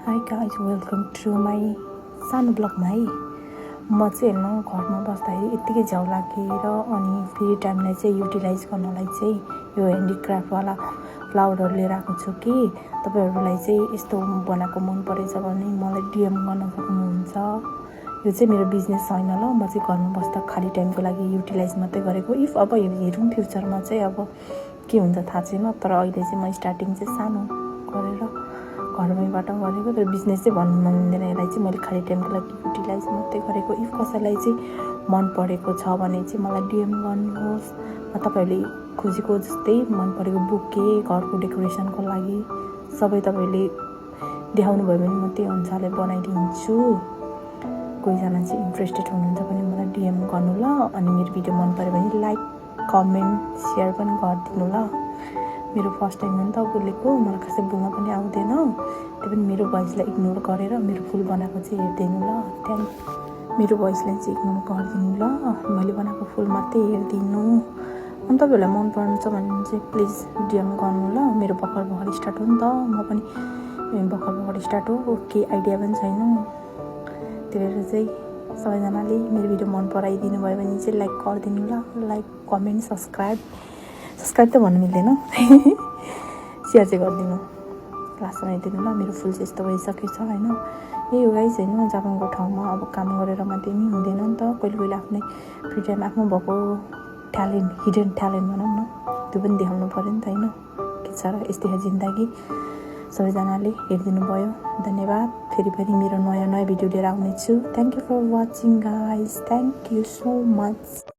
High guys welcome to my सानो ब्लगमा है। म चाहिँ हेर्नु घरमा बस्दाखेरि यत्तिकै झ्याउ लागेर अनि फ्री टाइमलाई चाहिँ युटिलाइज गर्नलाई चाहिँ यो ह्यान्डिक्राफ्टवाला फ्लावरहरू लिएर आएको छु कि तपाईँहरूलाई चाहिँ यस्तो बनाएको मन परेछ भने मलाई डिएम गर्न सक्नुहुन्छ। यो चाहिँ मेरो बिजनेस छैन ल, म चाहिँ घरमा बस्दा खाली टाइमको लागि युटिलाइज मात्रै गरेको। इफ अब हेरौँ फ्युचरमा चाहिँ अब के हुन्छ थाहा छैन, तर अहिले चाहिँ म स्टार्टिङ चाहिँ सानो गरेर घरमैबाट गरेको। तर बिजनेस चाहिँ भन्नु मिल्दैन, यसलाई चाहिँ मैले खाली टाइमको लागि युटिलाइज मात्रै गरेको। इफ कसैलाई चाहिँ मन परेको छ भने चाहिँ मलाई डिएम गर्नुहोस्। तपाईँहरूले खोजेको जस्तै मन परेको बुके घरको डेकोरेसनको लागि सबै तपाईँले देखाउनु भयो भने म त्यही अनुसारले बनाइदिन्छु। कोहीजना चाहिँ इन्ट्रेस्टेड हुनुहुन्छ भने मलाई डिएम गर्नु ल। अनि मेरो भिडियो मन पऱ्यो भने लाइक कमेन्ट सेयर पनि गरिदिनु ल। मेरो फर्स्ट टाइम हो नि त बोलेको, मलाई कसै बोल्न पनि आउँदैन। त्यो पनि मेरो भोइसलाई इग्नोर गरेर मेरो फुल बनाएको चाहिँ हेरिदिनु ल। त्यहाँदेखि मेरो भोइसलाई चाहिँ इग्नोर गरिदिनु ल, मैले बनाएको फुल मात्रै हेरिदिनु। अनि तपाईँहरूलाई मन पर्छ भने चाहिँ प्लिज डिएम गर्नु ल। मेरो भर्खर स्टार्ट हो नि त, म पनि भर्खर स्टार्ट हो, केही आइडिया पनि छैन। त्यही भएर चाहिँ सबैजनाले मेरो भिडियो मन पराइदिनु भयो भने चाहिँ लाइक गरिदिनु ल। लाइक कमेन्ट सब्सक्राइब त भन्नु मिल्दैन सेयर चाहिँ गरिदिनु, क्लास बनाइदिनु ल। मेरो फुल चाहिँ यस्तो भइसकेको छ होइन। यही हो गाइस होइन, जापानको ठाउँमा अब काम गरेर मात्रै नि हुँदैन नि त। कहिले कहिले आफ्नै फ्री टाइम आफ्नो भएको ट्यालेन्ट, हिडन ट्यालेन्ट भनौँ न, त्यो पनि देखाउनु पऱ्यो नि त होइन। के छ र यस्तै हो जिन्दगी। सबैजनाले हेरिदिनु भयो, धन्यवाद। फेरि मेरो नयाँ भिडियो लिएर आउनेछु। Thank you for watching guys, thank you so much.